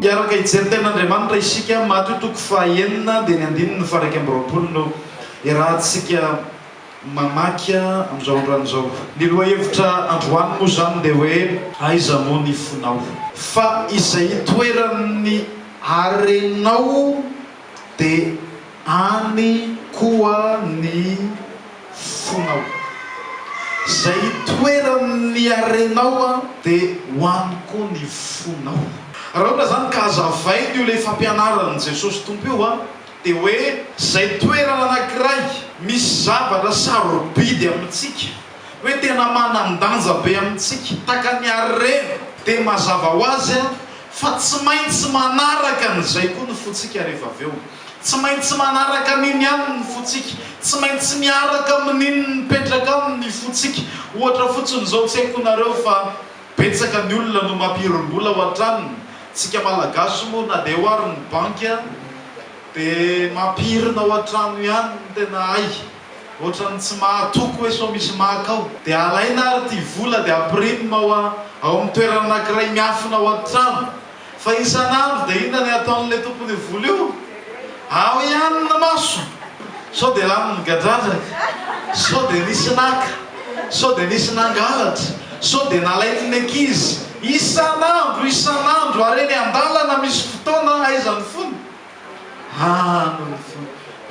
Hiaraka hijery tenin'Andriamanitra isika, Matio toko fahaenina dia ny andininy faha-21 no iarahantsika mamaky amin'izao androany izao. Ny lohahevitra androany moa izany dia hoe Aiza moa ny fonao? Fa izay itoeran'ny harenao dia any koa ny fonao. Izay itoeran'ny harenao dia ho any koa ny fonao. Raha ohatra izany ka hazavaina io ilay fampianaran'i Jesosy Tompo io dia hoe izay toerana anankiray misy zavatra sarobidy amintsika, hoe tena manan-danja be amintsika, tahaka ny harena, dia mazava ho azy fa tsy maintsy manaraka an'izay koa ny fontsika rehefa avy eo. Tsy maintsy manaraka an'iny ihany ny fontsika. Tsy maintsy miaraka amin'iny mipetraka aminy ny fontsika. Ohatra fotsiny izao, tsy haiko nareo fa betsaka ny olona no mampirim-bola ao an-tranony. Tsika Malagasy moa na dia eo ary ny banky dia mampirina ao an-trano ihany no tena hay. Ohatran'ny tsy mahatoky hoe sao misy maka ao. Dia alaina ary ity vola dia ampirimina ao ao amin'ny toerana anankiray miafina ao an-trano. Fa isan'andro dia inona ny ataon'ilay tompon'io vola io? Ao ihany ny maso! Sao dia lanin'ny gadradraka? Sao dia nisy naka? Sao dia nisy nangalatra? Sao dia nalain'ny ankizy? Isan'andro, isan'andro, ary eny an-dalana misy fotoana aiza ny fony? Haa no fo.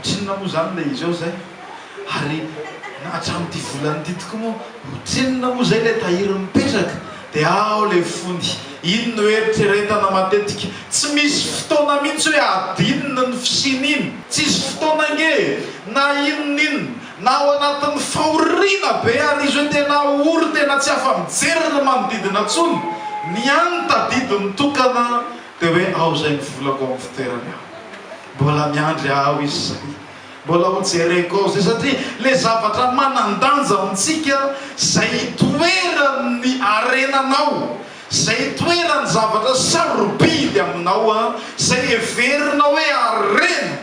Ohatrinona moa izany ilay izy ao izay? Ary hatramin'ity volana ity tokoa moa ohatrinona moa izay ilay tahiry mipetraka? Dia ao ilay fony. Iny no eritreretana matetika. Tsy misy fotoana mihitsy hoe adinony ny fisian'iny. Tsisy fotoana ange e! Na inona inona. Na ao anatin'ny fahoriana be ary izy hoe tena ory, tena tsy afa-mijery ny manodidina intsony. Ny hany tadidiny tokana Dia hoe ao izay ny volako ao amin'ny fitoerany aho. Mbola miandry aho izy izay. Mbola ho jereko ao izay satria ilay zavatra manan-danja amintsika, izay itoeran'ny harenanao, izay itoeran'ny zavatra sarobidy aminao, izay heverinao hoe harena,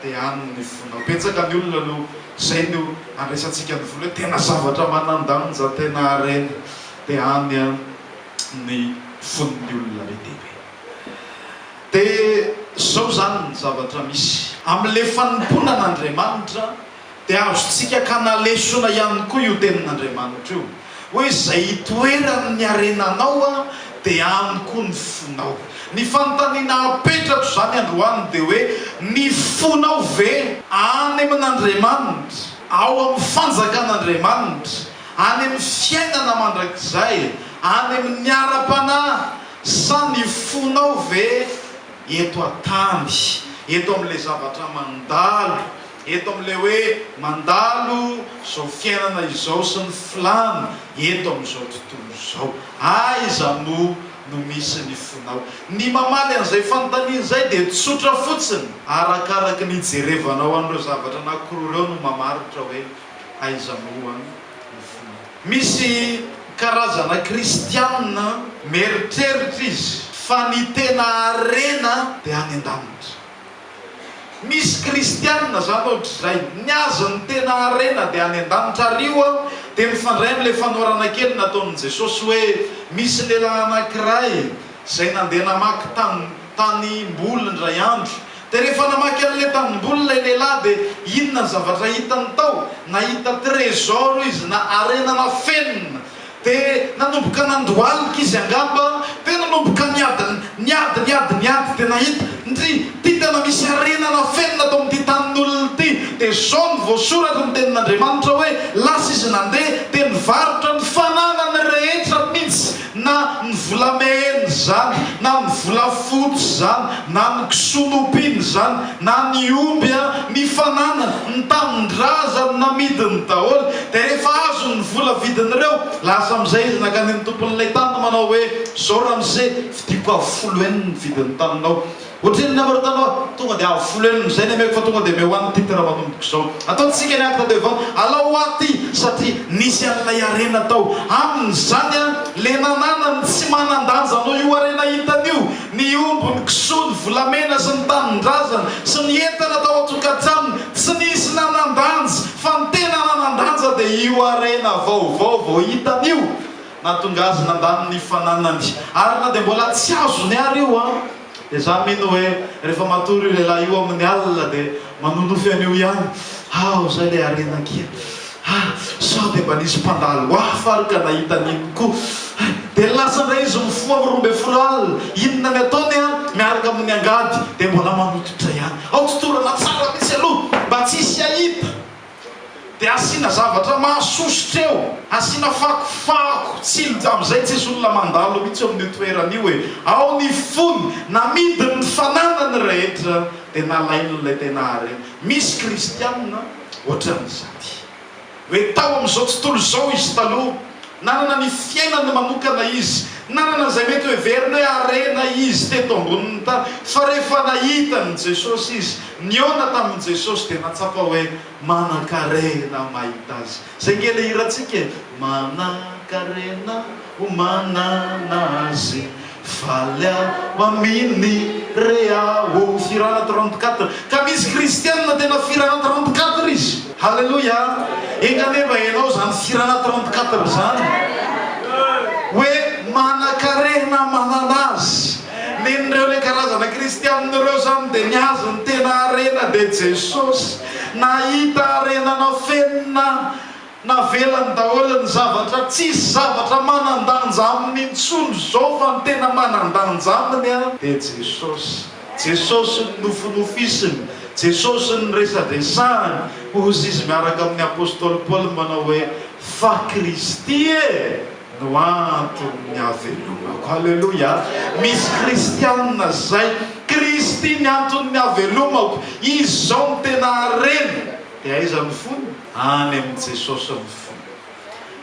dia any ny fonao. Betsaka ny olona no izay no andraisantsika ny vola hoe tena zavatra manan-danja, tena harena, dia any ny fon'ny olona be dia be. Dia izao izany ny zavatra misy. Amin'ilay fanompoana an'Andriamanitra dia azontsika akana lesona ihany koa io tenin'Andriamanitra io, hoe izay itoeran'ny harenanao dia any koa ny fonao. Ny fanontaniana apetrako izany androany dia hoe, ny fonao ve any amin'Andriamanitra, ao amin'ny fanjakan'Andriamanitra, Any amin'ny fiainana mandrakizay, any amin'ny ara-panahy, sa ny fonao ve eto an-tany, eto amin'ilay zavatra mandalo, eto amin'ilay hoe mandalo izao fiainana izao sy ny filàny eto amin'izao tontolo izao? Aiza moa no misy ny fonao? Ny mamaly an'izay fanontaniana izay dia tsotra fotsiny, arakaraky ny ijerevanao an'ireo zavatra anankiroa ireo no mamaritra hoe Aiza moa ny finoana? Misy karazana kristianina mieritreritra izy fa ny tena harena dia any an-danitra. Misy kristianina zany ohatr'izay, ny azy ny tena harena dia any an-danitra ary io dia mifandray amin'ilay fanoharana kely nataon'i Jesosy hoe misy lehilahy anankiray izay nandeha namaky tany tanimboly indray andro Dia rehefa namaky an'ilay tanimboly ilay lehilahy dia inona ny zavatra hitany tao? Nahita trésor izy na harena nafenina. Dia nanomboka nandohalika izy angamba, dia nanomboka niady, niady, niady, niady dia nahita, ndry, ity tena misy harena nafenina tao amin'ity tanin'olona ity. Dia izao no voasoratry ny tenin'Andriamanitra hoe, lasa izy nandeha dia nivarotra ny fananany rehetra mihitsy. Na ny volamena izany, na ny volafotsy izany, na ny kisoa nompiana izany, na ny omby, ny fananany, ny tanindrazany namidiny daholo. Dia rehefa azony ny vola vidin'ireo, lasa amin'izay izy nankany amin'ny tompon'ilay tany manao hoe, Izao ramose, vidiako avo folo heny ny vidin'ny taninao. Ohatrinona ny hamarotanao ahy? Tonga dia avo folo heny amin'izay ny ameko fa tonga dia omeo ahy ny titre manomboka izao. Ataontsika ny acte de vente. Alao ho ahy ity satria nisy an'ilay harena tao. Aminy izany an, le nananany tsy manan-danja noho io harena hitany io, ny omby, ny kisoa, ny volamena sy ny tanindrazana sy ny entana tao an-tokantranony, tsy nisy nanan-danja fa ny tena nanan-danja dia io harena vaovao vao hitany io. Nahatonga azy nandany ny fananany. Ary na dia mbola tsy azony ary io an. Dia za mino hoe rehefa matory io lehilahy io amin'ny alina dia manonofy an'io ihany, Ao zay ilay harena akia. Ah, sao dia mba nisy mpandalo hafa ary ka nahita an'iny koa. Hay, dia lasa indray izy mifoha amin'ny 12 alina. Inona ny ataony an? Miaraka amin'ny angady, dia mbola manototra ihany. Ao totorana tsara mihitsy aloha, mba tsy hisy hahita. Dia asiana zavatra mahasosotra eo, asiana fakofako, tsilo, amin'izay tsisy olona mandalo mihitsy eo amin'io toerana io e. Ao ny fony, namidiny ny fananany rehetra, dia nalainy ilay tena harena. Misy kristiana ohatran'izany. Hoe tao amin'izao tontolo izao izy taloha, nanana ny fiainany manokana izy, nanana izay mety ho heverina hoe harena izy teto ambonin'ny tany, fa rehefa nahita an'i Jesosy izy, nihaona tamin'i Jesosy dia nahatsapa hoe manan-karena mahita azy. Izay ange ilay hirantsika e, Manan-karena ho manana azy. Faly aho aminy re aho. Firana 34. Ka misy kristianina tena firana 34 izy. Haleloia. Enga anie mba ianao izany firana 34 izany. Hoe manakarena manana azy. Nen'ireo le karazana kristianina ireo izany dia ny azy ny tena harena dia Jesosy. Nahita harena nafenina. Navelany daholo ny zavatra tsisy zavatra manan-danja aminy intsony izao fa ny tena manan-danja aminy dia Jesosy. Jesosy no nofinofisiny, Jesosy no resadresahany, hozy izy miaraka amin'ny Apostoly Paoly manao hoe, Fa Kristy e! no anton'ny havelomako. Haleloia! Misy kristianina izay, Kristy ny anton'ny havelomako, Izy izao no tena harena. Dia aiza ny fony? Any amin'i Jesosy ny fony.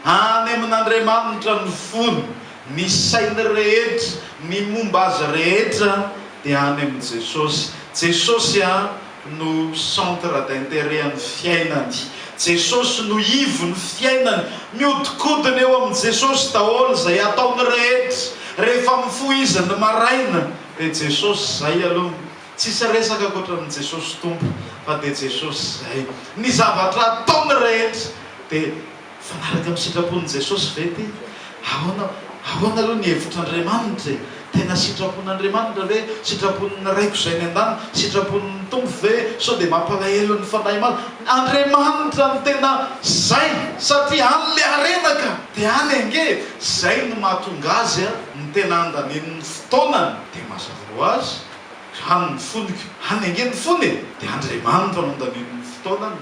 Any amin'Andriamanitra ny fony. Ny sainy rehetra, ny momba azy rehetra dia any amin'i Jesosy. Jesosy no centre d'intérêt an'ny fiainany. Jesosy no ivon'ny fiainany. Mihodinkodina eo amin'i Jesosy daholo izay ataony rehetra. Rehefa mifoha izy ny maraina dia Jesosy izay aloha. Tsisy resaka ankoatran'i Jesosy Tompo fa dia Jesosy izay. Ny zavatra ataony rehetra dia mifanaraka amin'ny sitrapon'i Jesosy ve ity? Ahoana ahoana aloha ny hevitr'Andriamanitra e? Tena sitrapon'Andriamanitra ve? Sitrapon'ny Raiko izay any an-danitra? Sitrapon'ny Tompo ve? Sao dia mampalahelo ny Fanahy Masina? Andriamanitra no tena zay satria any le harena ka! Dia any ange e! Zay no mahatonga azy ny tena handaniany ny fotoanany. Dia mazava ho azy Any ny fony ko. Any ange ny fony e! Dia Andriamanitra no andaniany ny fotoanany.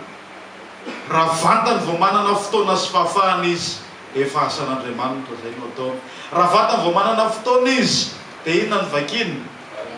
Raha vantany vao manana fotoana sy fahafahana izy, dia efa asan'Andriamanitra izay no ataony. Raha vantany vao manana fotoana izy, dia inona no vakiny?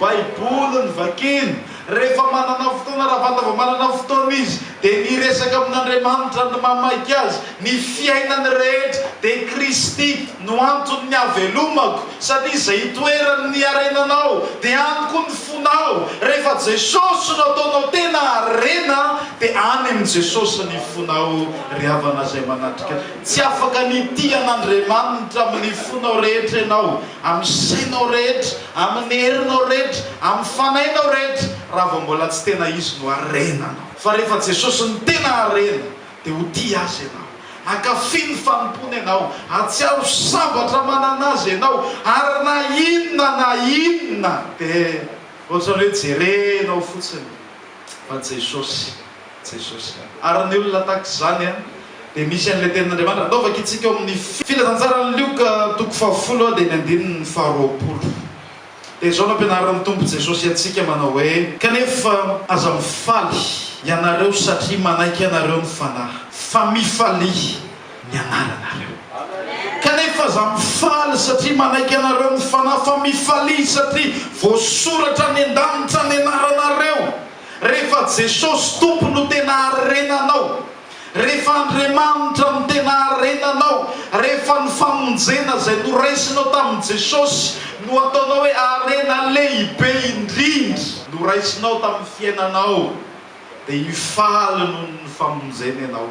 Baiboly no vakiny. Rehefa manana fotoana, raha vantany vao manana fotoana izy, dia ny hiresaka amin'Andriamanitra no mahamaika azy. Ny fiainany rehetra dia Kristy no anton'ny havelomako. Satria izay itoeran'ny harenanao, dia any koa ny fonao. Rehefa Jesosy no ataonao tena harena, dia any amin'i Jesosy ny fonao, ry havana izay manatrika. Tsy afaka ny hitia an'Andriamanitra amin'ny fonao rehetra ianao, amin'ny sainao rehetra, amin'ny herinao rehetra, amin'ny fanahinao rehetra, raha vao mbola tsy tena Izy no harenanao. Fa rehefa Jesosy no tena harena, dia ho tia Azy ianao. Hankafy ny fanompoana ianao, hahatsiaro sambatra manana Azy ianao, ary na inona na inona dia ohatran'ny hoe jerenao fotsiny fa Jesosy, Jesosy ihany. Ary ny olona tahaka izany dia misy an'ilay tenin'Andriamanitra. Andao vakintsika ao amin'ny Filazantsaran'i Lioka toko fahafolo dia ny andininy faharoapolo. Dia izao no ampianarin'ny Tompo Jesosy antsika manao hoe, Kanefa aza mifaly ianareo satria manaiky anareo ny Fanahy, fa mifalia ny anaranareo. Kanefa aza mifaly satria manaiky anareo ny Fanahy, fa mifalia satria voasoratra any an-danitra ny anaranareo. Rehefa Jesosy Tompo no tena harenanao, Rehefa Andriamanitra no tena harenanao, rehefa ny famonjena izay noraisinao tamin'i Jesosy no ataonao hoe harena lehibe indrindra noraisinao tamin'ny fiainanao, dia hifaly noho ny famonjena ianao.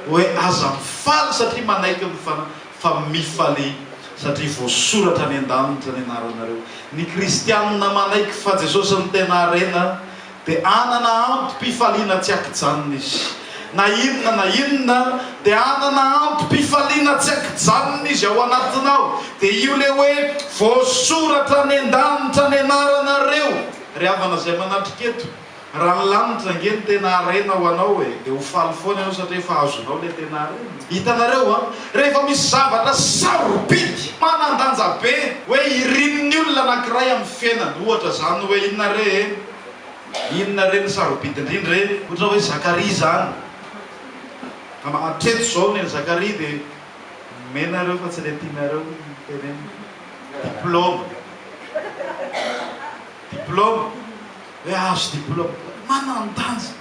Hoe aza mifaly satria manaiky ny Fanahy, fa mifalia satria voasoratra any an-danitra ny anaranareo. Ny kristianina manaiky fa Jesosy no tena harena, Dia hanana antom-pifaliana tsy an-kijanona izy. na inona na inona, dia hanana antom-pifaliana tsy an-kijanona izy ao anatinao. Dia io ilay hoe voasoratra any an-danitra ny anaranareo. Ry havana izay manatrika eto, raha ny lanitra ange no tena harena ho anao e, dia ho faly foana ianao satria efa azonao ilay tena harena. Hitanareo an, rehefa misy zavatra sarobidy, manan-danja be, hoe irin'ny olona anankiray amin'ny fiainany, ohatra izany hoe inona re e, inona re no sarobidy indrindra e, ohatra hoe Zakaria izany, hatreto izao ny an'i Zakaria dia omenareo fa tsy ilay tianareo no tenenina, diplaoma. Diplôme, hoe azo diplôme, manan-danja.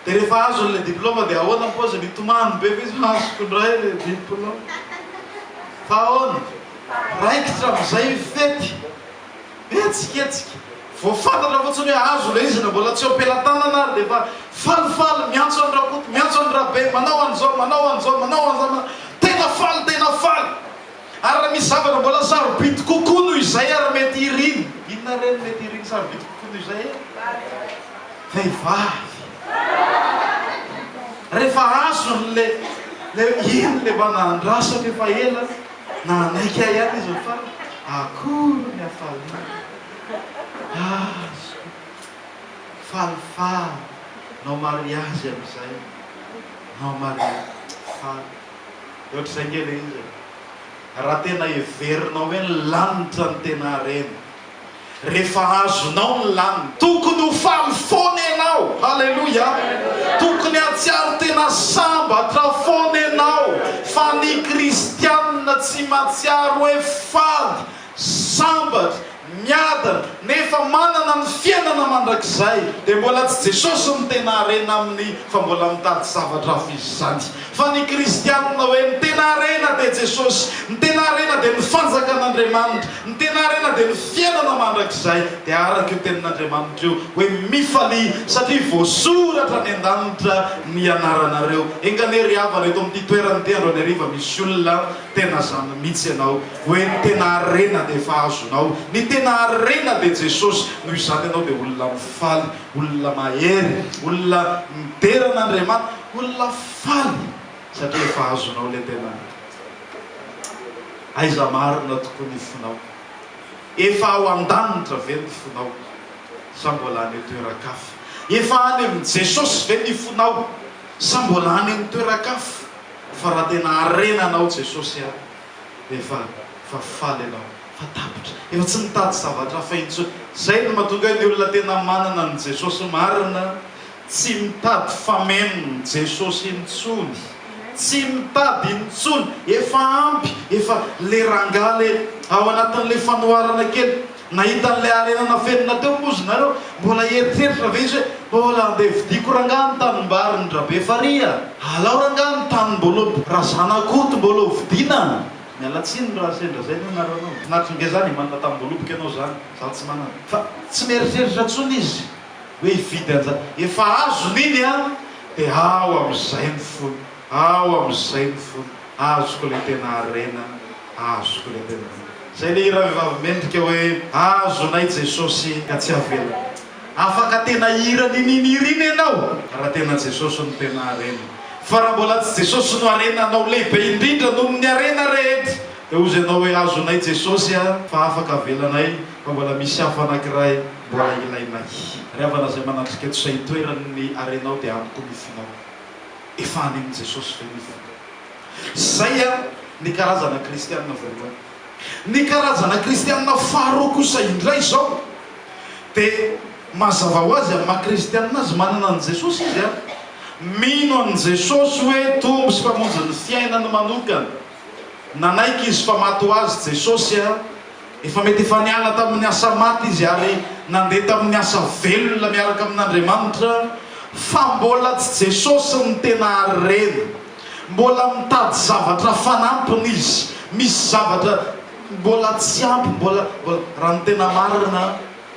Dia rehefa azony ilay diplôme dia ahoana ny paoziny? Hitomany be ve izy hoe azoko indray ilay diplôme? Fa ahoana? Raikitra amin'izay ny fety, mihetsiketsika. Vao fantatra fotsiny hoe azo ilay izy na mbola tsy eo am-pelatanana ary dia efa falifaly, miantso an'i Rakoto, miantso an'i Rabe, manao an'izao, manao an'izao, manao an'izao, tena faly, tena faly. Ary raha misy zavatra mbola sarobidy kokoa noho izay ary mety iriny, inona re no mety iriny sarobidy kokoa noho izay e? Vehivavy. Rehefa azony le, le iny le mba nandrasako efa ela, nanaiky ahy ihany izy ny farany, akory ny hafaliana. Azoko. Falifaly. Nao mariazy amin'izay. Nao mariazy. Faly. Dia ohatr'izay ange ilay izy e. Raha tena heverinao hoe ny lanitra no tena harena, rehefa azonao ny lanitra, tokony ho faly foana ianao, haleloia, tokony hahatsiaro tena sambatra foana ianao, fa ny kristianina tsy mahatsiaro hoe faly, sambatra, miadana, nefa manana ny fiainana mandrakizay, dia mbola tsy Jesosy no tena harena aminy fa mbola mitady zavatra hafa izy izany. Fa ny kristianina hoe ny tena harena dia Jesosy, ny tena harena dia ny fanjakan'Andriamanitra, ny tena harena dia ny fiainana mandrakizay, dia araka io tenin'Andriamanitra io hoe mifalia satria voasoratra any an-danitra ny anaranareo. Enga anie ry havana eto amin'ity toerana ity androany hariva misy olona tena zany mihitsy ianao. Hoe ny tena harena dia efa azonao. Ny tena harena dia Jesosy. Noho izany ianao dia olona mifaly, olona mahery, olona midera an'Andriamanitra, olona faly satria efa azonao ilay tena harena. Aiza marina tokoa ny fonao? Efa ao an-danitra ve ny fonao sa mbola any an-toeran-kafa? Efa any amin'i Jesosy ve ny fonao sa mbola any amin'ny toeran-kafa? Fa raha tena harena anao Jesosy a! Efa efa faly ianao fa tapitra. Efa tsy mitady zavatra hafa intsony. Zay no mahatonga hoe ny olona tena manana an'i Jesosy marina tsy mitady famenon'i Jesosy intsony. Tsy mitady intsony. Efa ampy. Efa le rangahy le ao anatin'le fanoharana kely nahita an'le harena nafenina teo moa izy nareo mbola hieritreritra ve izy hoe mbola andeha vidiako rangahy ny tanimbarin-dRabefarihy a! Alao rangahy ny tanim-boalobo Razanakoto mbola ho vidiana a! Miala tsiny raha sendra zay ny anaranao. Finaritra nge zany e, manana tanim-boaloboka ianao zany, za tsy manana. Fa tsy mieritreritra tsony izy hoe hividy an'zany. Efa azony iny an, dia ao amin'izay ny fony, ao amin'izay ny fony. Azoko ilay tena harena, azoko ilay tena harena. Zay ilay hira vehivavy mendrika hoe azonay Jesosy ka tsy avela. Afaka tena hira ninianirina ianao raha tena Jesosy no tena harena. Fa raha mbola tsy Jesosy no harenanao lehibe indrindra noho ny harena rehetra dia hozy ianao hoe azonay Jesosy a fa afaka avelanay fa mbola misy hafa anankiray mbola ilainay. Ry havana izay manatrika eto izay itoeran'ny harenao dia any koa ny fonao. Efa any amin'i Jesosy ve ny fonao? Izay ny karazana kristiana voalohany. Ny karazana kristiana faharoa kosa indray izao dia mazava ho azy amin'ny maha kristiana azy, manana an'i Jesosy izy an! Mino an'i Jesosy hoe Tompo sy Mpamonjy ny fiainany manokana. Nanaiky izy fa maty ho azy Jesosy an! Efa mety efa niala tamin'ny asa maty izy ary nandeha tamin'ny asa velona miaraka amin'Andriamanitra, fa mbola tsy Jesosy no tena harena. Mbola mitady zavatra fanampiny izy. Misy zavatra mbola tsy ampy, mbola, mbola, raha ny tena marina,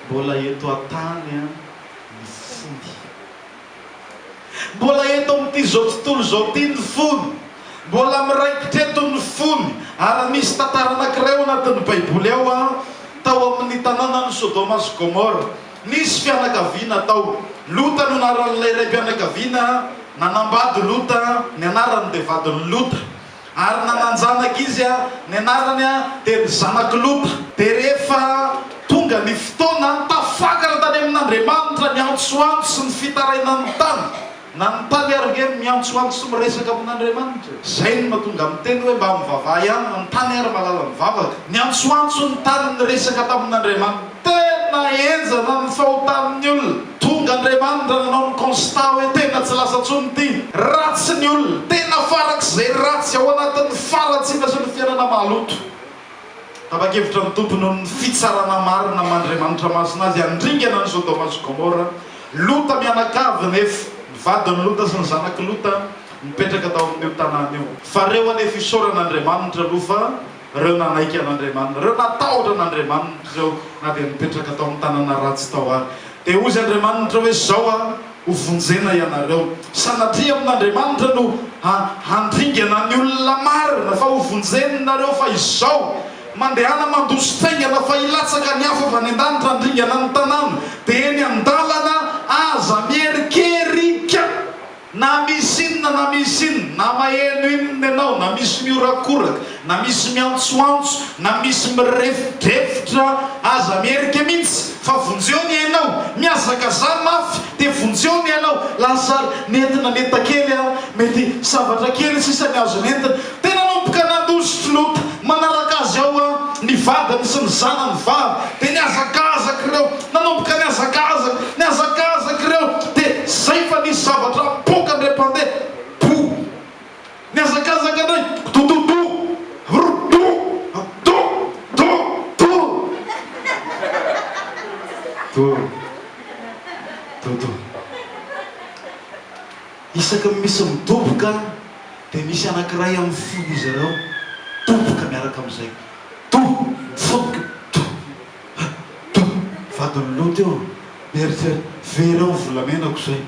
mbola eto an-tany ny fony. Mbola eto amin'ity izao tontolo izao ity ny fony. Mbola miraikitra eto ny fony. Ary misy tantara anankiray ao anatin'ny Baiboly ao, tao amin'ny tanànan'i Sodoma sy Gomora. Nisy fianakaviana tao. Lota no anaran'ilay raim-pianakaviana. Nanambady Lota, ny anarany dia vadin'i Lota. Ary nanan-janaka izy, ny anarany dia ny zanak'i Lota. Dia rehefa tonga ny fotoana, tafakatra tany amin'Andriamanitra ny antsoantso sy ny fitarainan'ny tany. Na ny tany ary nge miantsoantso sy miresaka amin'Andriamanitra e! Zay no mahatonga miteny hoe mba mivavaha ihany, na ny tany ary mahalala mivavaka. Niantsoantso ny tany niresaka tamin'Andriamanitra. Tena henjana ny fahotan'ny olona. Tonga Andriamanitra nanao ny constat hoe tena tsy lasa tsony ity. Ratsy ny olona. Tena farak'izay ratsy ao anatin'ny faharatsiana sy ny fiainana maloto. Tapa-kevitra ny Tompo noho ny fitsarana marina aman-Andriamanitra masina azy handringana an'i Sodoma sy Gomora. Lota mianakavy nefa, ny vadin'i Lota sy ny zanak'i Lota, nipetraka tao amin'io tanàna io. Fa reo anefa isaorana Andriamanitra aloha fa reo nanaiky an'Andriamanitra, reo natahotra an'Andriamanitra ireo na dia nipetraka tao amin'ny tanàna ratsy tao ary. Dia hozy Andriamanitra hoe zao a, ho vonjena ianareo. Sanatria amin'Andriamanitra no handringana ny olona marina fa ho vonjeny nareo fa izao, mandehana mandositra haingana fa hilatsaka ny afo avy any an-danitra handringana ny tanàna, dia eny an-dalana aza mierikerika. Na misy inona na misy inona, na maheno inona ianao, na misy mihorakoraka, na misy miantsoantso, na misy mirefodrefotra, aza miherika mihitsy fa vonjeo ny ainao, mihazakazaha mafy dia vonjeo ny ainao, lasa nentina nenta kely aho, mety zavatra kely sisa ny azo nentina, dia nanomboka nandositra Lota, manaraka azy ao aho, ny vadiny sy ny zanany vavy, dia nihazakazaka ireo, nanomboka nihazakazaka, nihazakazaka ireo, dia zay fa nisy zavatra nipoaka indray mpandeha, bo! Nihazakazaka indray, dododo, rdo, do, do, do, do, do, do. Isaky ny misy midoboka dia misy anankiray amin'ny fon'izy ireo midoboka miaraka amin'izay. Do, fotoka, do, ha, do. Vadin'i Lota eo, mieritreritra, very ao ny volamenako izay.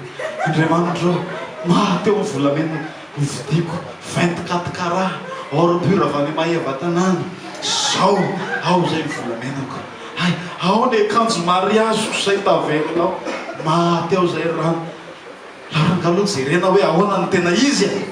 Andriamanitra ô, maty eo ny volamena novidiako, 24 carats, or pur avy any Maevatanàna. Izao, ao izay ny volamenako. Hay, ao ny akanjo mariaziko izay tavela ao. Maty ao izay rano. Ary aloha jerena hoe ahoana no tena izy e!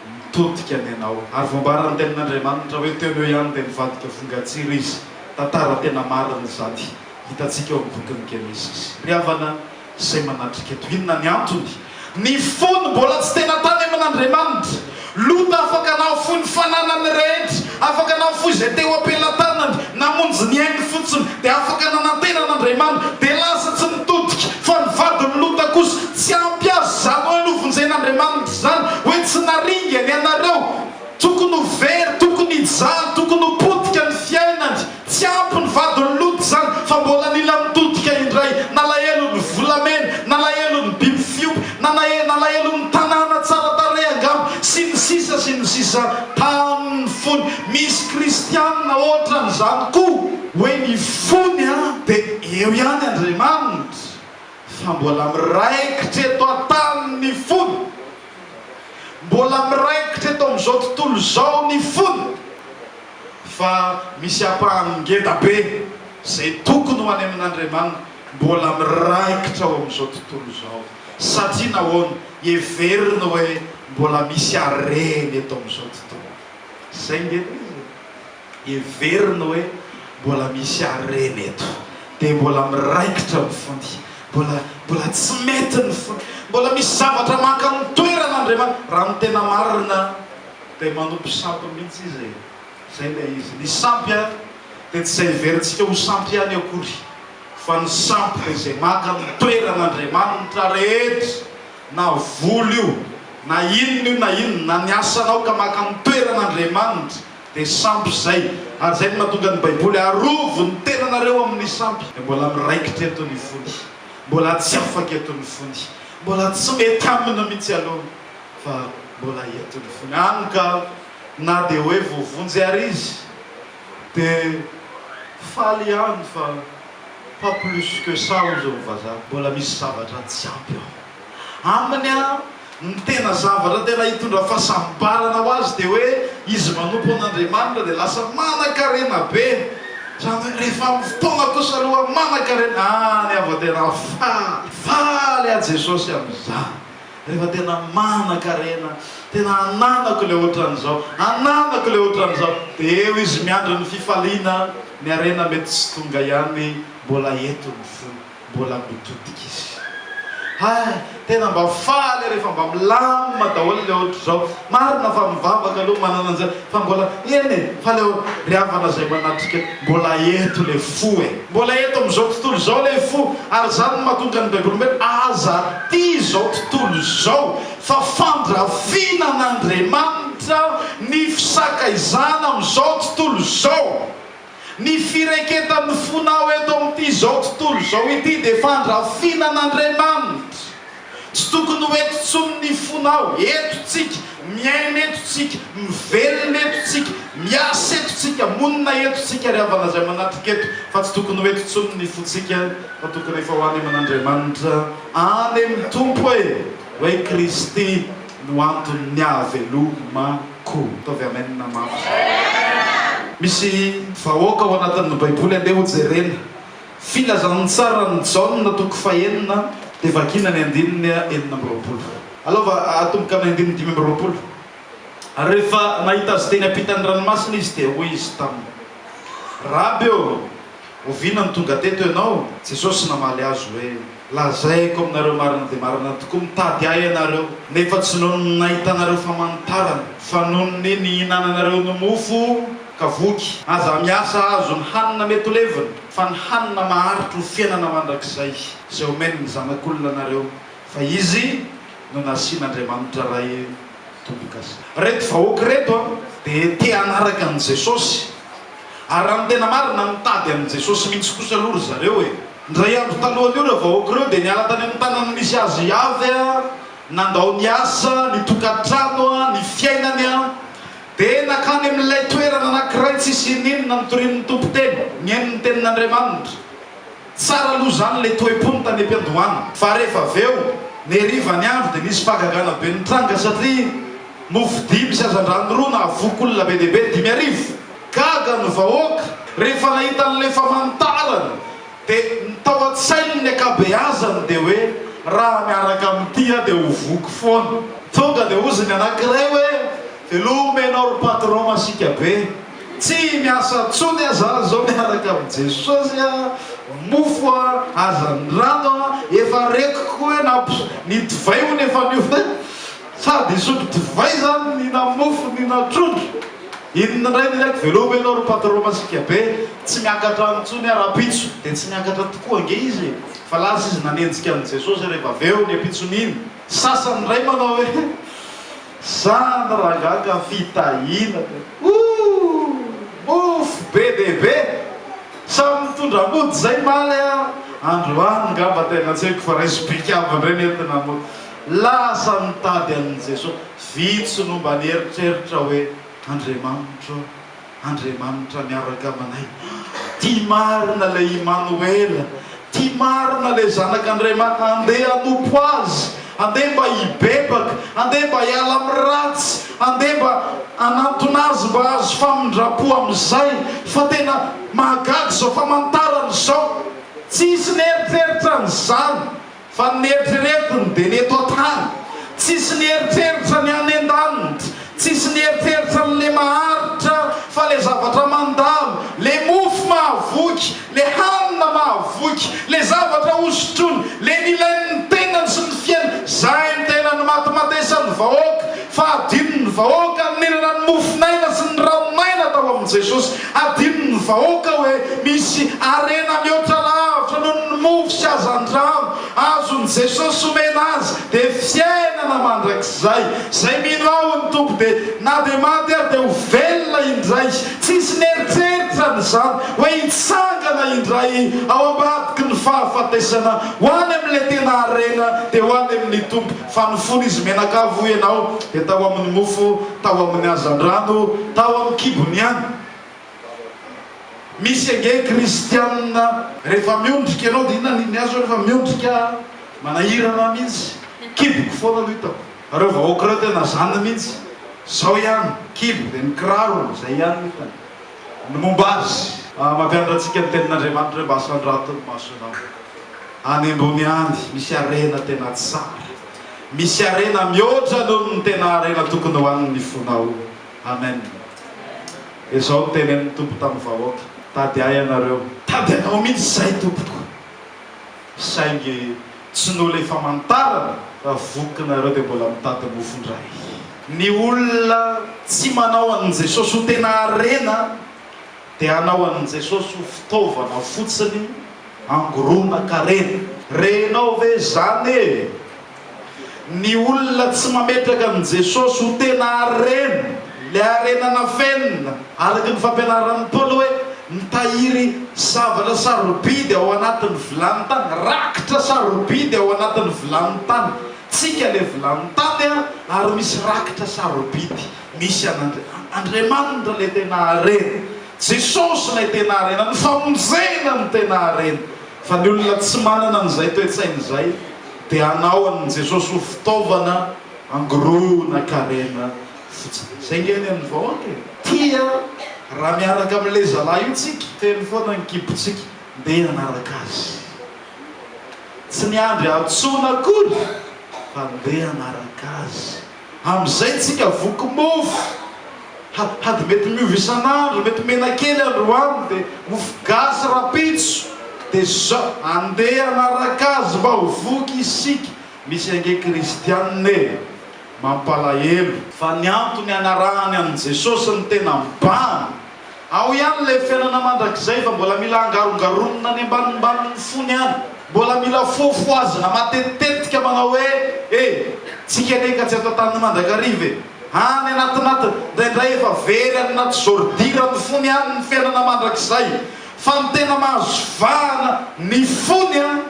Mitodika ny anao. Ary voambaran'ny tenin'Andriamanitra hoe teo no eo ihany dia nivadika vongan-tsira izy. Tantara tena marina izany. Hitantsika ao amin'ny bokin'ny Genesisy. Ry havana izay manatrika eto, inona ny antony? Ny fony mbola tsy tena tany amin'Andriamanitra. Lota afaka nahafoy ny fananany rehetra, afaka nahafoy izay teo am-pelatanany, namonjy ny ainy fotsiny, dia afaka nanantena an'Andriamanitra, dia lasa tsy nitodika, fa ny vadin'i Lota kosa, tsy ampy azy izany hoe novonjen'Andriamanitra izany, hoe tsy naringany ianareo, tokony ho very, tokony hijaly, tokony ho potika ny fiainany. Tsy ampy ny vadin'i Lota izany fa mbola nila nitodika indray. Nalahelo ny volamena, nalahelo ny biby fiompy, nalahelo ny tanàna tsara tarehy angamba, sy ny sisa sy ny sisa Tamin'ny fony. Misy kristianina ohatran'izany koa. Hoe ny fony dia eo ihany Andriamanitra fa mbola miraikitra eto an-tany ny fony. Mbola miraikitra eto amin'izao tontolo izao ny fony. Fa misy ampahany ngeda be izay tokony ho any amin'Andriamanitra mbola miraikitra ao amin'izao tontolo izao. Satria nahoana? Heveriny hoe mbola misy harena eto amin'izao tontolo. Izay nge ilay izy e. Heveriny hoe mbola misy harena eto. Dia mbola miraikitra ny fony. Mbola, mbola tsy mety ny fony. Mbola misy zavatra maka ny toeran'Andriamanitra. Raha ny tena marina, Dia manompo sampy mihitsy izy e! Izay ilay izy. Ny sampy a, dia tsy izay heverintsika ho sampy ihany akory, fa ny sampy dia izay maka ny toeran'Andriamanitra rehetra, na vola io, na inona io na inona, na ny asanao ka maka ny toeran'Andriamanitra, dia sampy izay. Ary izay no mahatonga ny Baiboly, arovy ny tenanareo amin'ny sampy. Dia mbola miraikitra eto ny fony. Mbola tsy afaka eto ny fony. Mbola tsy mety aminy mihitsy aloha. Fa mbola eto ny fony. Hany ka na dia hoe voavonjy ary izy dia faly ihany fa pas plus que ça hozy ny vazaha. Mbola misy zavatra tsy ampy ao aminy an! Ny tena zavatra tena hitondra fahasambarana ho azy dia hoe izy manompo an'Andriamanitra dia lasa manan-karena be. Izany hoe rehefa amin'ny fotoana kosa aloha manan-karena, any aho vao tena faly, faly aho Jesosy amin'izany. Rehefa tena manan-karena, tena ananako ilay ohatran'izao, ananako ilay ohatran'izao, dia eo izy miandry ny fifaliana, ny harena mety tsy tonga ihany, mbola eto ny fony. Mbola mitodika izy. Hay, tena mba faly rehefa mba milamina daholo ilay ohatr'izao. Marina fa mivavaka aloha manana an'izay fa mbola, eny e, fa ilay ry havana izay manatrika, mbola eto ilay fo e. Mbola eto amin'izao tontolo izao ilay fo, ary izany no mahatonga ny Baiboly hoe aza tia izao tontolo izao fa fandrafiana an'Andriamanitra ny fisakaizana amin'izao tontolo izao. Ny firaiketan'ny fonao eto amin'ity izao tontolo izao ity dia fandrafiana an'Andriamanitra. Tsy tokony ho eto intsony ny fonao. Eto tsika, miaina eto tsika, mivelona eto tsika, miasa eto tsika, monina eto tsika ry havana izay manatrika eto, fa tsy tokony ho eto intsony ny fontsika fa tokony efa ho any amin'Andriamanitra, any amin'ny Tompo e! Hoe Kristy no anton'ny hahavelomako. Ataovy amen mafy izany. Misy vahoaka ao anatin'ny baiboly andeha ho jerena. Filazantsaran'i Jaona toko fahenina dia vakiana ny andininy 26. Alova atomboka amin'ny andininy 25. Ary rehefa nahita azy teny ampitan'ny ranomasina izy dia hoy izy taminy, Raby ô, Oviana no tonga teto ianao? Jesosy namaly azy hoe, Lazaiko aminareo marina dia marina tokoa, mitady Ahy ianareo, nefa tsy noho ny nahitanareo famantarana, fa noho ny nihinananareo ny mofo ka voky. Aza miasa hahazo ny hanina mety ho levona, fa ny hanina maharitra ho fiainana mandrakizay, izay omen'ny Zanak'olona anareo, fa Izy no nasian'Andriamanitra Ray tombo-kase. Ireto vahoaka ireto dia te hanaraka an'i Jesosy. Ary raha ny tena marina, nitady an'i Jesosy mihitsy kosa aloha ry zareo e! Indray andro talohan'io ireo vahoaka ireo dia niala tany amin'ny tanana nisy azy avy, nandao ny asa, ny tokantrano, ny fiainany, dia nankany amin'ilay toerana anankiray tsisy n'inona nitorian'ny Tompo teny, nihaino ny tenin'Andriamanitra. Tsara aloha izany ilay toe-pony tany am-piandohana. Fa rehefa avy eo, ny hariva ny andro dia nisy fahagagana be nitranga satria mofo dimy sy hazandrano roa nahavoky olona be dia be, 5000. Gaga ny vahoaka rehefa nahita an'ilay famantarana dia ny tao an-tsainy ny ankabeazany dia hoe raha miaraka amin'ity aho dia ho voky foana. Tonga dia hozy ny anankiray hoe veloma ianao ry patron masiaka be. Tsy miasa tsony aho zany zao miaraka amin'i Jesosy a, mofo a, hazandrano a, efa reko koa hoe nampi, ny divay hono efa niova sady hisotro divay zany nihina mofo nihina trondro, inona indray no ilaiko, veloma ianao ry patron masiaka be, tsy miakatra any tsony aho rahampitso, dia tsy niakatra tokoa ange izy e, fa lasa izy nanenjika an'i Jesosy rehefa avy eo ny ampitson'iny, sasany indray manao hoe. Zany rangahy ka fitahiana ka! Ooh! Mofo be dia be! Samy mitondra mody zay maly a! Androany ngamba tena tsy haiko fa raiso bika avy indray ny entina mody. Lasa nitady an'i Jesosy. Vitsy no mba nieritreritra hoe Andriamanitra ô! Andriamanitra miaraka aminay. Tia marina ilay Imanoela. Tia marina ilay Zanak'Andriamanitra. Andeha hanompo Azy. Andeha mba hibebaka. Andeha mba hiala amin'ny ratsy. Andeha mba hanantona Azy mba hahazo famindram-po amin'izay. Fa tena mahagaga izao famantarana izao. Tsisy nieritreritra an'izany. Fa ny neritreretiny dia ny eto an-tany. Tsisy nieritreritra ny any an-danitra. Tsisy nieritreritra an'le maharitra fa le zavatra mandalo, le mofo mahavoky, le hanina mahavoky, le zavatra hosotroina, le nilain'ny tenany sy ny fiainany. Zay no tena nimatimatesan'ny vahoaka. Fa adinon'ny vahoaka ny nihinana ny mofon'aina sy ny ranon'aina tao amin'i Jesosy. Adinon'ny vahoaka hoe misy harena mihoatra lavitra noho ny mofo sy hazandrano azon'i Jesosy omena azy, dia fiainana mandrakizay. Izay mino Ahy, hoy ny Tompo, dia na dia maty ary dia ho velona indray. Tsisy nieritreritra an'izany hoe hitsangana indray ao ambadiky ny fahafatesana ho any amin'ilay tena harena, dia ho any amin'ny Tompo. Fa ny fony izy mianakavy hoy ianao dia tao amin'ny mofo, tao amin'ny hazandrano, tao amin'ny kibony ihany. Misy ange kristianina rehefa miondrika ianao dia inona ny azo rehefa miondrika manahirana mihitsy, kiboko foana no hitako. Ireo vahoaka ireo tena zany mihitsy, zao ihany, kibo dia ny kiraro zay ihany no hitany. Ny momba azy. Mampianatra antsika ny tenin'Andriamanitra hoe mba asandrato ny masonao. Any ambony any misy harena tena tsara. Misy harena mihoatra noho ny tena harena tokony ho an'ny fonao. Amen. Izao no tenenin'ny Tompo tamin'ny vahoaka, Tady ahy ianareo. Tady anao mihitsy izay, Tompoko. Saingy tsy noho ilay famantarana fa voky nareo dia mbola mitady mofo indray. Ny olona tsy manao an'i Jesosy ho tena harena dia hanao an'i Jesosy ho fitaovana fotsiny angoronan-karena. Renao ve izany e? Ny olona tsy mametraka an'i Jesosy ho tena harena, ilay harena nafenina, araka ny fampianaran'i Paoly hoe mitahiry zavatra sarobidy ao anatin'ny vilany tany, rakitra sarobidy ao anatin'ny vilany tany. Tsika ilay vilany tany ary misy rakitra sarobidy. Misy an'Andriamanitra ilay tena harena. Jesosy ilay tena harena. Ny famonjena no tena harena. Fa ny olona tsy manana an'izay toe-tsaina izay dia hanao an'i Jesosy ho fitaovana angoronan-karena fotsiny. Izay nge ny an'ny vahoaka e! Tia raha miaraka amin'ilay zalahy io tsika, feno foana ny kibontsika, ndeha hanaraka azy. Tsy miandry antsoina akory fa ndeha hanaraka azy. Amin'izay tsika voky mofo, ha, hady mety miova isan'andro, mety menakely androany dia mofo gasy rapitso, dia zao, andeha hanaraka azy mba ho voky isika, misy ange kristianina e, mampalahelo, fa ny antony anarahany an'i Jesosy ny tena mibahana, Ao ihany ilay fiainana mandrakizay fa mbola mila angarongaronina any ambanimbanin'ny fony any. Mbola mila fohafohazina matetitetika manao hoe e! Tsika anie ka tsy ato an-tany mandrakariva e! Any anatinatiny, indraindray efa very any anaty zôridira ny fony any ny fiainana mandrakizay. Fa ny tena mahazo vahana ny fony an,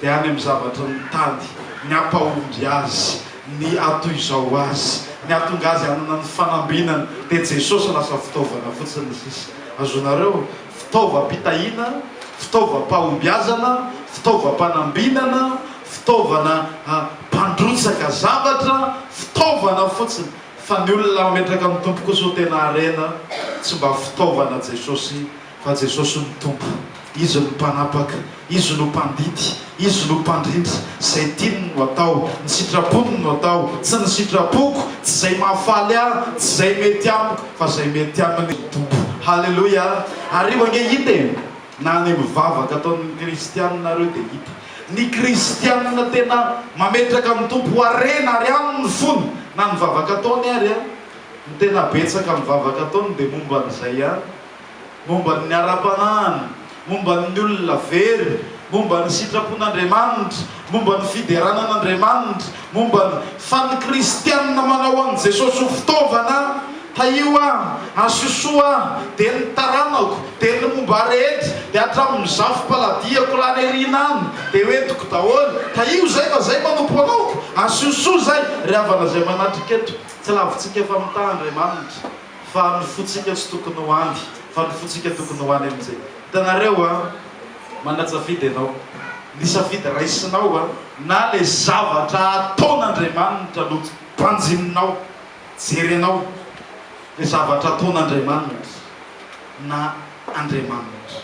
dia any amin'ny zavatry ny tany, ny hampahomby azy, ny hatoizao azy, ny hahatonga azy hanana ny fanambinana, dia Jesosy lasa fitaovana fotsiny sisa. Azonareo? Fitaovam-pitahiana, fitaovam-pahombiazana, fitaovam-panambinana, fitaovana mpandrotsaka zavatra, fitaovana fotsiny. Fa ny olona mametraka ny Tompo kosa ho tena harena, tsy mba fitaovana Jesosy Fa Jesosy no Tompo, Izy no Mpanapaka, Izy no Mpandidy, Izy no Mpandrindra, izay tiany no atao, ny sitrapony no atao, tsy ny sitrapoko, tsy izay mahafaly ahy, tsy izay mety amiko, fa izay mety aminy ny Tompo. Haleloia! Ary io ange hita e! Na any amin'ny vavaka ataon'ny kristianina nareo dia hita. Ny kristianina tena mametraka ny Tompo ho harena ary any ny fony, na ny vavaka ataony ary an, ny tena betsaka amin'ny vavaka ataony dia momba an'izay ihany. momba ny ara-panahiny, momba ny olona very, momba ny sitrapon'Andriamanitra, momba ny fiderana an'Andriamanitra, momba ny fa ny kristianina manao an'i Jesosy ho fitaovana, tahio aho, asio soa aho, dia ny taranako, dia ny momba ahy rehetra, dia hatramin'ny zafim-paladiako lany aoriana any, dia ho entiko daholo, tahio izay fa izay manompo anao, asio soa izay, ry havana izay manatrika eto, tsy lavintsika fa mitaha Andriamanitra. Fa ny fontsika tsy tokony ho any, fa ny fontsika tokony ho any amin'izay. Hitanareo an, manan-tsafidy ianao. Ny safidy raisinao an, na ilay zavatra ataon'Andriamanitra no banjininao, jerenao ilay zavatra ataon'Andriamanitra na Andriamanitra.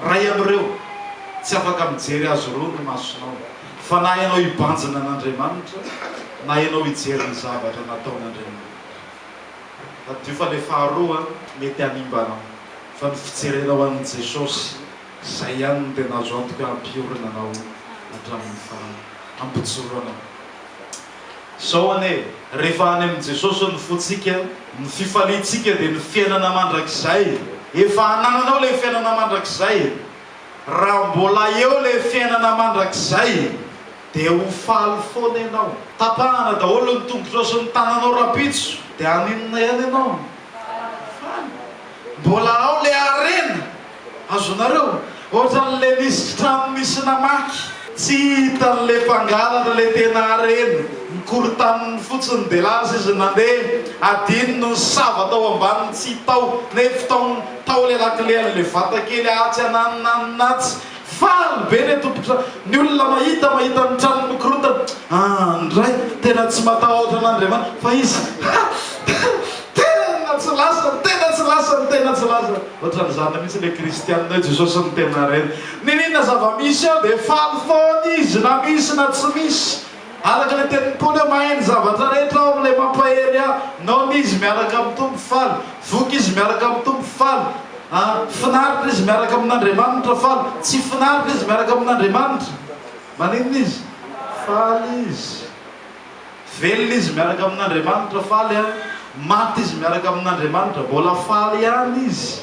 Ray amin'ireo, tsy afaka mijery azy roa ny masonao, fa na ianao hibanjina an'Andriamanitra, na ianao hijery ny zavatra nataon'Andriamanitra. Tadidio fa le faharoa mety hanimba anao fa ny fijerenao an'i Jesosy zay ihany no tena azo antoka hampiorina anao hatramin'ny farany, hampijoro anao. Zao anie, rehefa any amin'i Jesosy ny fontsika, ny fifaliantsika dia ny fiainana mandrakizay. Efa anananao le fiainana mandrakizay. Raha mbola eo le fiainana mandrakizay, Dia ho faly foana ianao. Tapahana daholo ny tongotrao sy ny tananao rahampitso, dia haninona ihany ianao? Faly. Mbola ao ilay harena. Azonareo? Ohatran'ilay nisy trano nisy namaky. Tsy hitan'ilay mpangalatra ilay tena harena. Nikorontaniny fotsiny dia lasa izy nandeha. Adinony ny sava tao ambaniny tsy hita tao, nefa tao tao ilay lakile an'ilay vatakely atsy ananona anona atsy. Faly be le tompon-trano, ny olona mahita mahita ny trano mikorontana, ah ndray, tena tsy matahotra an'Andriamanitra, fa izy ha! tena tsy lasany, tena tsy lasany, tena tsy lasany. Ohatran'izany mihitsy le kristianina hoe Jesosy no tena harena. N'inon'inona zava-misy eo dia faly foana izy na misy na tsy misy. Araka ilay tenin'i Paoly hoe mahay ny zavatra rehetra aho amin'ilay mampahery ahy. Noana izy miaraka amin'ny Tompo, faly. Voky izy miaraka amin'ny Tompo, faly. A, finaritra izy miaraka amin'Andriamanitra, faly. Tsy finaritra izy miaraka amin'Andriamanitra. Maninona izy? Faly izy. Velona izy miaraka amin'Andriamanitra, faly a. Maty izy miaraka amin'Andriamanitra, mbola faly ihany izy.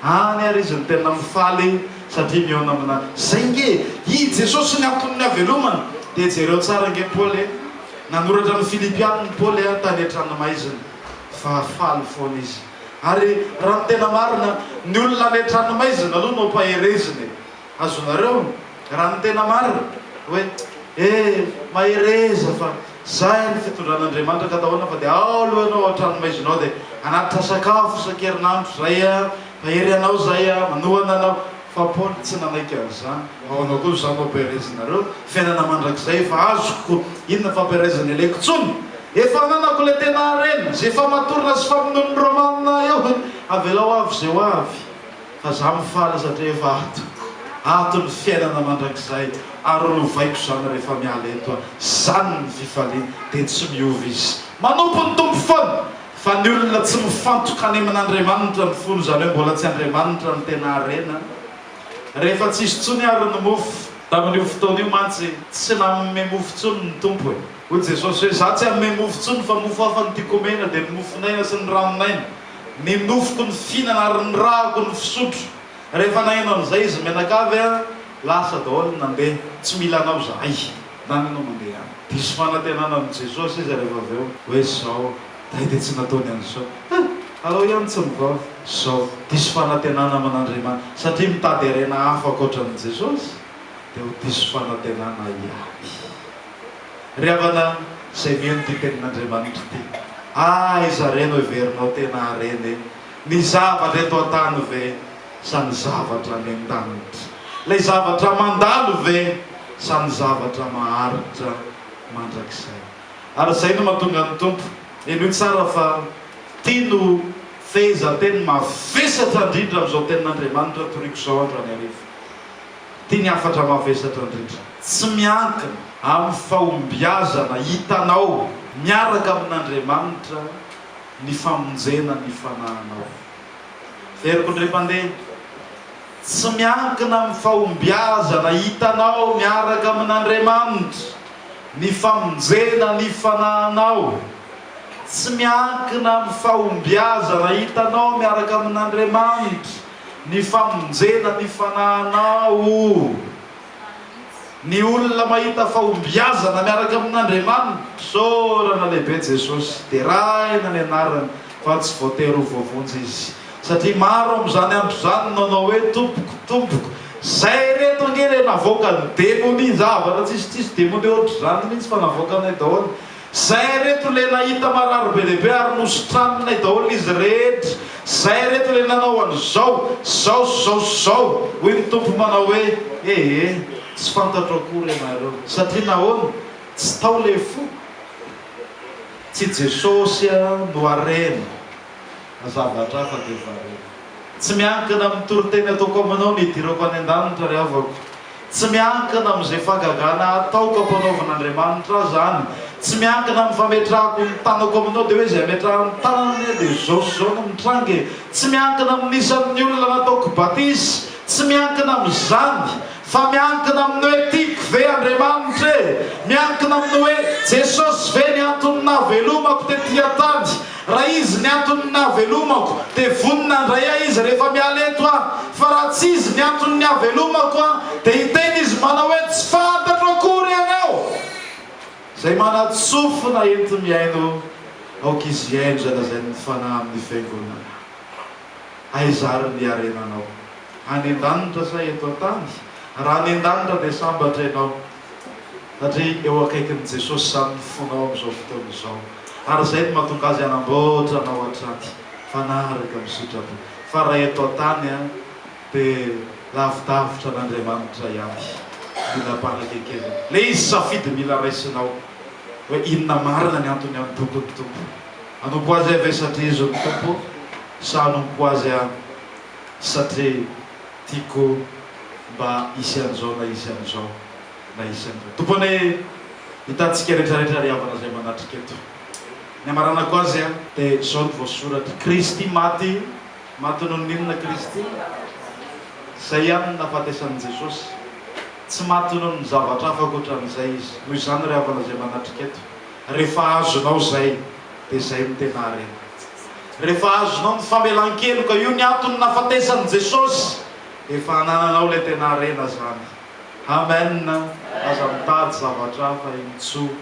Any ary izy no tena mifaly satria mihaona amina. Zay nge e! I Jesosy ny anton'ny havelomana. Dia jereo tsara nge Paoly e! Nanoratra ny Filipianina i Paoly a, tany an-tranomaizina. Fa faly foana izy. Ary raha ny tena marina, ny olona any an-tranomaizina aloha no ampaherezina e! Azonareo? Raha ny tena marina, hoe, Eh, mahereza fa zay ny fitondran'Andriamanitra ka atahoana fa dia ao aloha ianao ao an-tranomaizina ao dia hanatitra sakafo isan-kerinandro zay a, mahery anao zay a, manohana anao. Fa Paoly tsy nanaiky an'izany. Ahoana koa izany no ampiherezinareo? Fiainana mandrakizay efa azoko, inona fampiherezana ilaiko intsony? Efa ananako ilay tena harena, izay famatorana sy famonoan'ny Romana eo, avelao avy izay ho avy. Fa za mifaly satria efa ato, ato ny fiainana mandrakizay ary ho lovaiko izany rehefa miala eto aho. Zany ny fifaliana, dia tsy miova izy. Manompo ny Tompo foana, fa ny olona tsy mifantoka any amin'Andriamanitra ny fony, izany hoe mbola tsy Andriamanitra no tena harena. Rehefa tsisy intsony ary ny mofo, tamin'io fotoana io mantsy tsy nanome mofo intsony ny Tompo e. Hoy Jesosy hoe, za tsy hanome mofo intsony fa mofo hafa no tiako omena dia ny mofon'aina sy ny ranon'aina. Ny nofoko ny fihinana ary ny rako ny fisotro. Rehefa naheno an'izay izy mianakavy a, lasa daholo nandeha, tsy mila anao izahay, ndany ianao mandeha any. Diso fanantenana amin'i Jesosy izy rehefa avy eo, hoe zao, dai dia tsy nataony an'izao. He! Alao ihany tsy mivava. Zao, diso fanantenana aman'Andriamanitra, satria mitady harena hafa ankoatran'i Jesosy, dia ho diso fanantenana ihany. Ry havana izay mino ity tenin'Andriamanitra ity, aiza re no heverinao tena harena e? Ny zavatra eto an-tany ve sa ny zavatra any an-danitra? Ilay zavatra mandalo ve sa ny zavatra maharitra mandrakizay? Ary izay no mahatonga ny Tompo, henoy tsara fa ity no fehezanteny mavesatra indrindra amin'izao tenin'Andriamanitra toriko izao androany hariva. Ity ny hafatra mavesatra indrindra. Tsy miankina amin'ny fahombiazana hitanao miaraka amin'Andriamanitra ny famonjena ny fanahinao. Veriko indray mpandeha, tsy miankina amin'ny fahombiazana hitanao miaraka amin'Andriamanitra ny famonjena ny fanahinao. Tsy miankina amin'ny fahombiazana hitanao miaraka amin'Andriamanitra Ny famonjena ny fanahinao. Ny olona mahita fahombiazana miaraka amin'Andriamanitra. Isaorana lehibe Jesosy, deraina ny anarany fa tsy voatery ho voavonjy izy. Satria maro amin'izany andro izany no hanao hoe Tompoko, Tompoko. Zay reto ange le navoakan'ny demonia, zavatra tsisy tsisy demonia ohatr'izany mihitsy fa navoakanay daholo. Zay reto le nahita marary be dia be ary nositraninay daholo izy rehetra, zay reto le nanao an'izao, zao sy zao sy zao, hoy ny Tompo manao hoe, ee, tsy fantatro akory ianareo. Satria nahoana? Tsy tao le fo. Tsy Jesosy no harena, fa zavatra hafa dia variana. Tsy miankina amin'ny toriteny ataoko aminao ny hidirako any an-danitra ry havako. Tsy miankina amin'izay fahagagana ataoko ampanaovin'Andriamanitra ahy izany. Tsy miankina amin'ny fametrahako ny tanako aminao dia hoe izay ametrahany tanana anie dia izao sy izao no mitranga e. Tsy miankina amin'ny isan'ny olona nataoko batisa. Tsy miankina amin'izany. Fa miankina amin'ny hoe tiako ve Andriamanitra e. Miankina amin'ny hoe Jesosy ve ny antony nahavelomako tety an-tany. Raha Izy ny anton'ny nahavelomako, dia vonona handray ahy Izy rehefa miala eto aho. Fa raha tsy Izy ny anton'ny hahavelomako aho, dia hiteny Izy manao hoe, Tsy fantatro akory ianao! Izay manan-tsofina enti-mihaino, aoka izy hihaino izay lazain'ny Fanahy amin'ny Fiangonana. Aiza àry ny harenanao? Any an-danitra sa eto an-tany? Raha any an-danitra dia sambatra ianao. Satria eo akaikin'i Jesosy izany ny fonao amin'izao fotoana izao. Ary izay no mahatonga Azy hanamboatra anao hatrany. Fanaraka amin'ny sitrapo. Fa raha eto an-tany dia lavidavitra an'Andriamanitra ihany. Mila mpanakekena. Ilay izy safidy mila raisinao. Hoe inona marina ny antony hanompoako ny Tompo. Hanompo Azy aho ve satria Izy no Tompo? Sa hanompo Azy aho satria tiako mba hisy an'izao na hisy an'izao na hisy an'izao. Tompo anie! Hitantsika rehetrarehetra ry havana izay manatrika eto. Ny hamaranako azy dia izao no voasoratra, Kristy maty, maty noho ny inona Kristy? Izay ihany no nahafatesan'i Jesosy. Tsy maty noho ny zavatra hafa ankoatran'izay Izy. Noho izany ry havana izay manatrika eto, rehefa azonao izay dia izay no tena harena. Rehefa azonao ny famelan-keloka, io ny antony nahafatesan'i Jesosy, dia efa anananao ilay tena harena izany. Amen! Aza mitady zavatra hafa intsony.